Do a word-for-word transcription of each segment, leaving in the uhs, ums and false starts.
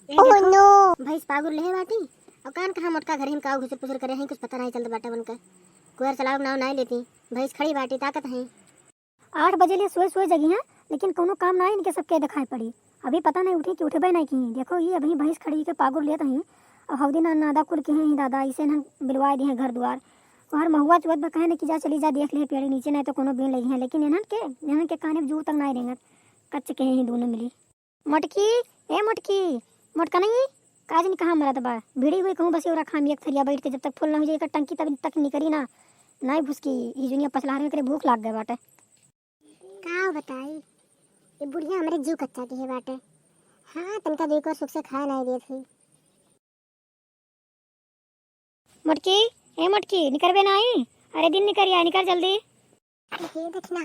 यही Oh देखो, no! भैंस पागुर लेहे बाटी। और कान कहाँ मोटका घर में काऊ घुसुर पुसुर करे हैं, कुछ पता नहीं चलत बाटे उनके। कुहर चलावे के नाव नाहीं लेती। भैंस खड़ी बाटी, ताकत है। आठ बजे ले सोए सोए जगी हैं, लेकिन कौनो काम नाहीं इनके, सबके दिखाई पड़ी। अभी पता नहीं उठी कि उठबे नहीं की। देखो, ये अभी भैंस खड़ी के पागुर लेत हैं। और हौदी ना नादा कुल के हैं ही दादा, इसे इन्हन बिलवाए दिए हैं घर दुआर। और महुआ चुअत बा, कहे न कि जा, चली जा, देख ले पेड़ नीचे, नहीं तो कोनो बीन लगी है। लेकिन इन्हन के, इन्हन के काने जू तक नाहीं रेंगत, कच्च के हैं ही दोनों मिली। मोटकी, ए मोटकी, मोटका नहीं, का जनी कहाँ मरत बा? भिड़ी हुई कहूँ बस ओरा खाम एक थरिया बैठ के, जब तक फुल ना हो जाए एकर टंकी तब तक निकरी ना। नाहीं भुसकी, ई जुनिया पसलार में करे भूख लाग गए बाटे। का बताई, ये बुढ़िया हमरे जीव कच्चा के है बाटे। हाँ, तनका दुई को सुख से खाए नाहीं देत ही। मोटकी, ए मोटकी, निकरबे नाहीं? अरे दिन निकरिया, निकर जल्दी। अरे हे देखी ना,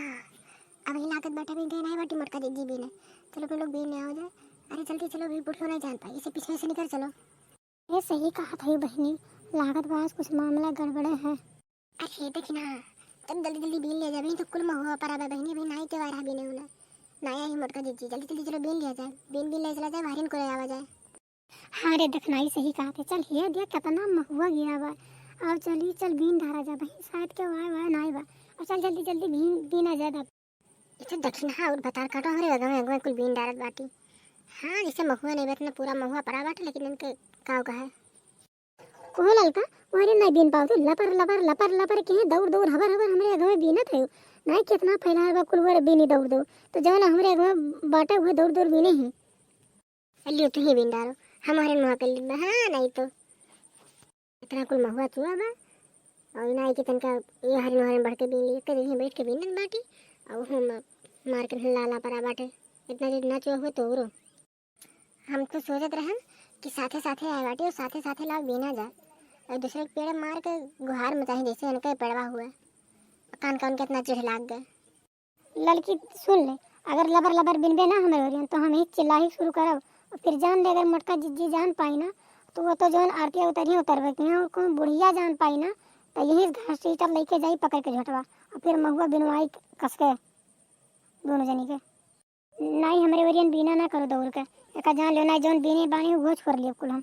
अबहीं लागत बाटे, अबहीं गए नाहीं बाटी मोटका जिज्जी बीने। चलो, हम लोग बीन ले आओ जाए। अरे जल्दी चलो, अभी बुढ़ियो नाहीं जान पाई, इसे पीछे से निकर चलो। ये सही कहत है बहिनी, लागत बा आज कुछ मामला गड़बड़े है। अरे हे देखी ना, तब जल्दी जल्दी बीन ले जाबी तो कुल महुआ पर आबे बहिनी, अभी नाहीं के वायरा बीने होना। नाहीं आई मोटका जिज्जी, जल्दी जल्दी चलो बीन ले जाए, बीन बीन ले चला जाए, बाहरिन को ले आवा जाए। हाँ रे, देखनाई सही कहत है। चल, हे देख, केतना महुआ गिरा बा। अब चली, चल, बीन डारा जा बहिन, शायद के वाय वाय नाई बा। अब चल, जल्दी, जल्दी बीन, बीना जा दब। ये तो देखी ना, और भतार काटो, हमरे अगवे, अगवे कुल बीन डारत बाटी। हाँ, जैसे महुआ नहीं बा, इतना पूरा महुआ पड़ा बाटे, लेकिन इनके काव का है? कोहो ललका, वहरे नाई बीन पावत, लपर, लपर, लपर, लपर के दौड़, दौड़, हबर, हबर, हमरे अगवे बीनत है। नाई केतना फैलाए बा, कुल वहरे बीनी दौड़, दौड़। तो जौन हमरे अगवे बाटे, वह दौड़, दौड़ बीने ही। लियो, तू ही बीन डारो, हमारे मुँह के लिए, हाँ, नाई तो। इतना कुल महुआ चुआ बा, और नाई के तनका ये हरिन हरिन बढ़ के बीन लिए, कदे यहीं बैठ के बीनत बाटी, और हम मार के लाला परा बाटे, इतना जो ना चुआ हुआ तो उरो। हम तो सोचत रहन कि साथे साथे आए बाटी और साथे साथे लाओ बीना जा, और दूसरे के पेड़ मार के गुहार मचाही जैसे इनके पेड़वा हुआ, कान कान के इतना चिढ़ लाग गए। ललकी, सुन ले, अगर लबर लबर बिनबे ना हमरे ओरियन, तो हम ही चिल्लाही शुरू करब। और फिर जान ले, अगर मोटका जिज्जी जान पाई ना, तो वो तो जौन आरती उतरिया उतरबे की हैं, और कौन बुढ़िया जान पाई ना, तो यही घसीटत लेके जाई पकड़ के झोटवा, और फिर महुआ बिनवाई कस के दोनों जनी के। नाई हमरे ओरियन बीना ना करो दौड़ के, एका जान लो ना, जौन बीने बानी वो छोड़ लियो कुल हम।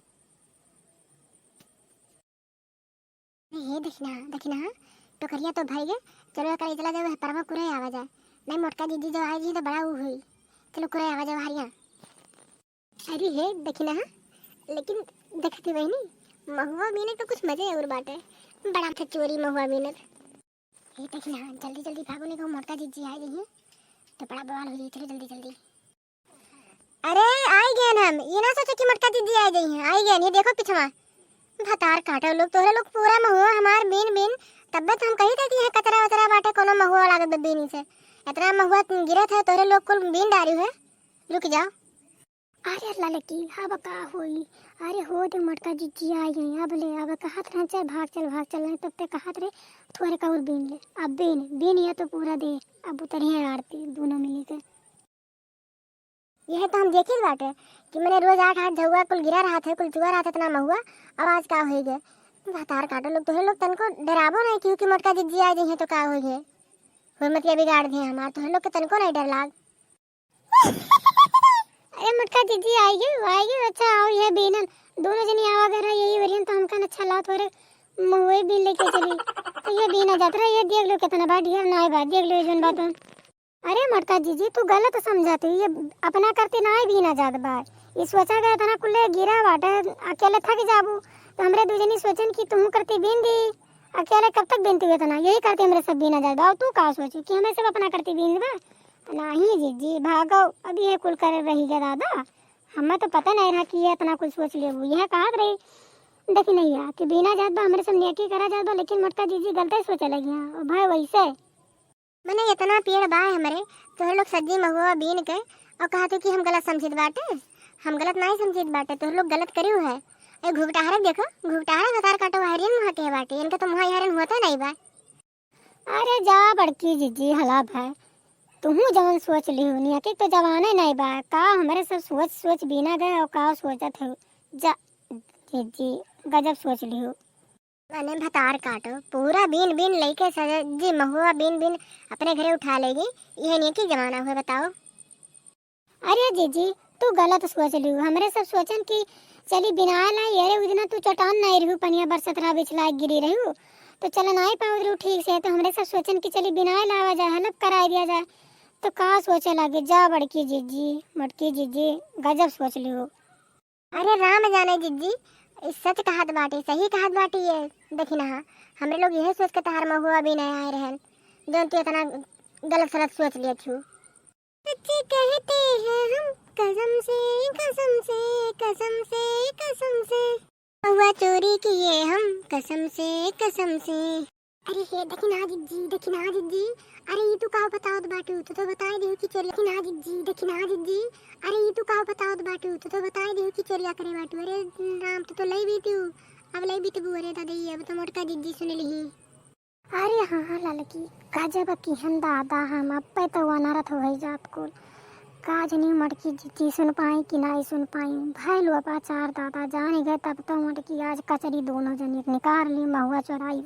अरे हे दखिना, दखिना, टोकरिया तो भर गए। चलो, एकरा इजला जाओ, परवा कुरे आवा जाए। नहीं, मोटका दीदी जो आई जी तो बड़ा ऊ हुई। चलो, कुरे आवा जाओ, हरिया। अरे हे दखिना, लेकिन देखती बहिनी, महुआ बीने तो कुछ मजे और बाटे। बड़ा था चोरी महुआ बीने। हे दखिना, जल्दी जल्दी भागो, नहीं तो मोटका दीदी आई रही है, तो बड़ा बवाल हो जाई। चलो जल्दी जल्दी। अरे, आई गए हम। ये ना सोचो कि मोटका दीदी आ गई हैं। आई गए, ये देखो पिछवा। भतार काटो लोग, तोहरे लोग पूरा महुआ हमार बीन बीन। तब्बे तो हम कही थे कि यहाँ कचरा वचरा बाटे, कोनो महुआ लागत बा बीनी से। इतना महुआ गिरत है, तोहरे लोग कुल बीन डारी है। रुक जाओ। अरे ललकी, अब का होई? अरे हो दे, मोटका जिज्जी आई गई। अब ले, अब कहत रहन, "चल भाग, चल भाग, चल," नहीं तब ते कहत रहे, "थोड़े का और बीन ले।" अब बीन, बीन ये तो पूरा दे, अब उतरिए आरती, दोनों मिली के। यह तो हम देखित बाटे कि मने रोज आठ आठ झउआ कुल गिरा रहत है, कुल चुआ रहत है इतना महुआ, अब आज का होई गए? भतार काटो लोग, तोहे लोग तनको डराबो नहीं कियो कि मोटका जिज्जी आ जइहे तो का होई गए? होई मतिया बिगाड़ दिए हमार, तोहे लोग के तनको नहीं डर लाग। अरे मोटका जिज्जी आई गए, आई गए, अच्छा आओ ये बीनन, दोनों जनी आवा घर है, यही वरियन तो हमका अच्छा लाओ, थोड़े महुए बीन लेके चली। तो ये बीना जात रहा, ये देख लो कितना बा ढेर ना बा, देख लो ये जोन बात। अरे मोटका जिज्जी, तू गलत समझत हई, ये अपना करती नाई बीना जात बा। ये सोचा गया इतना कुल्ले गिरा बाटे, अकेले थक जाबू, तो हमरे दू जनी सोचन कि तुहू करती बीन दी। अकेले कब तक बीनती हुई इतना? यही करती हमरे सब बीना जात बा। और तू का सोचू कि हमें सब अपना करती बीन बा? नहीं जिज्जी, भागो, अब ये कुल करे रही गया दादा। हमें तो पता नहीं रहा कि ये इतना कुल सोच लेबू। यह कहत रही, देखी नहीं यार, कि बीना जात बा, हमरे सब नेकी करा जात बा, लेकिन मोटका जिज्जी गलत ही सोचे लगी हैं। और भाई वैसे मने इतना पेड़ बा हमरे, तोहरे लोग सज्जी महुआ बीन के और कहा तू कि हम गलत समझित बाटे। हम गलत नाई समझित बाटे, तोहरे लोग गलत करियो है। ए घुघटाहरे देखो, घुघटाहरे भतार काटो हरियन मुहा के बाटे, इनका तो मुहा हरियन होता नहीं बा। अरे जा बड़की जिज्जी हला भाई, तुहू जवन सोच लिहू, नियति तो जवाने नहीं बा, का हमरे सब सोच सोच बीना गए और का सोचत हो? जा जिज्जी, गजब सोच लिहू। मने भतार काटो, पूरा बीन बीन लइके सज्जी महुआ बीन बीन अपने घरे उठा लेगी। यह नेकी जमाना हुए बताओ। अरे जीजी, तू गलत सोच लिहू। हमरे सब सोचन कि चली बिनाए लाई, अरे उ दिना तू चट्टान नाई रहू, पनिया बरसत रहा, बिछला गिरी रहू, तो चल नाई पावत रहू ठीक से, तो हमरे सब सोचन कि चली बिनाए लावा जाए, help कराई दिया जाए। तो का सोचे लागे, जा बड़की जिज्जी, मोटकी जिज्जी, गजब सोच लिहू। अरे राम जाने जिज्जी, ई सच कहत बाटी, सही कहत बाटी ये। देखी ना, हमरे लोग यही सोच के तहार महुआ बिनाए आए रहन, जौन तू इतना गलत सलत सोच लिया छू। सच कहते हैं हम कसम से, कसम से, कसम से, कसम से। महुआ चोरी किए हम कसम से, कसम से। अरे हे, देखी ना जिज्जी, देखी ना जिज्जी, अरे ई तू का बतावत बाटू, तू तो बताई दिहू कि चोरिया। देखी ना जिज्जी, देखी ना जिज्जी, अरे ई तू का बतावत बाटू, तू तो बताई दिहू कि चोरिया करे बाटू। अरे राम, तू तो लई बीतू, अब लई बीतबू। अरे दादा, ई अब तो मोटका जिज्जी सुन लिही। अरे हाँ ललकी, गजब किहन दादा, हम अब पे तो अनरथ होइ जात कुल। का जनी मोटकी जिज्जी सुन पाई कि नाई सुन पाई, भैलू अब अचार दादा जाने गए, तब तो मोटकी आज कचरी दोनों जनी निकाल ली, महुआ चोराई।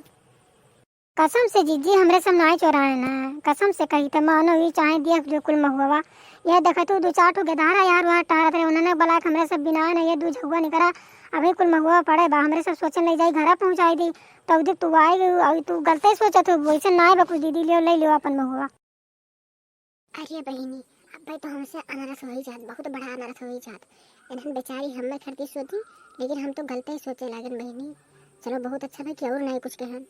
कसम से जिज्जी, हमरे सब नाई चोराए ना, कसम से कही त मानो ई चाहे देख जो कुल महुआ। यह देखा तू दो चार ठो गेदारा यार वहाँ टहरत रहे, उन्होंने बोला कि हमरे सब बिनाए ना, ये दू झगुआ निकरा, अभी कुल महुआ पड़े बा, हमरे सब सोचन ले जाई घरा पहुँचाई दी, तब देख तू आए गई, अभी तू गलते सोचत हो, वैसे नाई बा कुछ दीदी, लियो ले लियो अपन महुआ। अरे बहिनी, अब्बे तो हमसे अनरस होइ जात, बहुत बड़ा अनरस होइ जात। इन्हन बेचारी हमें खरती सोची, लेकिन हम तो गलते ही सोचे लागन बहिनी। चलो बहुत अच्छा भा कि और नाई कुछ कहन।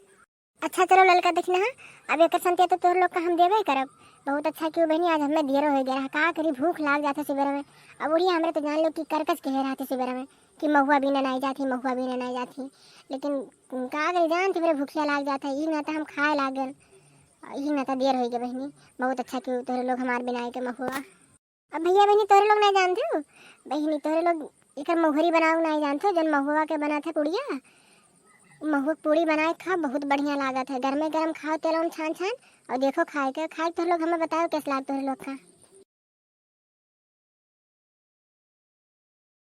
अच्छा चलो ललका, देखना है, अब एकर संतिया तो तोहर लोग का हम देबे करब। बहुत अच्छा किहू बहिनी, आज हमें देरो होइ गया रहा, का करी, भूख लाग जात है सुबेरा में। अब उड़िया हमरे तो जान लो कि करकच कहे रहत ही सुबेरा में कि महुआ बीने नाई जात ही, महुआ बीने नाई जात ही। लेकिन का करी, जान थी मेरे भूखिया लाग जात है, ई ना तो हम खाए लागन, ई ना तो देर होइ गया बहिनी। बहुत अच्छा किहू तोहरे लोग हमार बिनाए के महुआ। अब भैया बहिनी तोहरे लोग नाई जानत हो, बहिनी तोहरे लोग एकर महुरी बनाऊ नाई जानत हो, जौन महुआ के बनत है पुड़िया, महुआ के पूड़ी बनाए खा, बहुत बढ़िया लागत है। गरमे गरम खाओ तेल में छान छान, और देखो खाए के, खाए के तोहरे लोग हमें बताओ कैसे लाग तोहरे लोग का।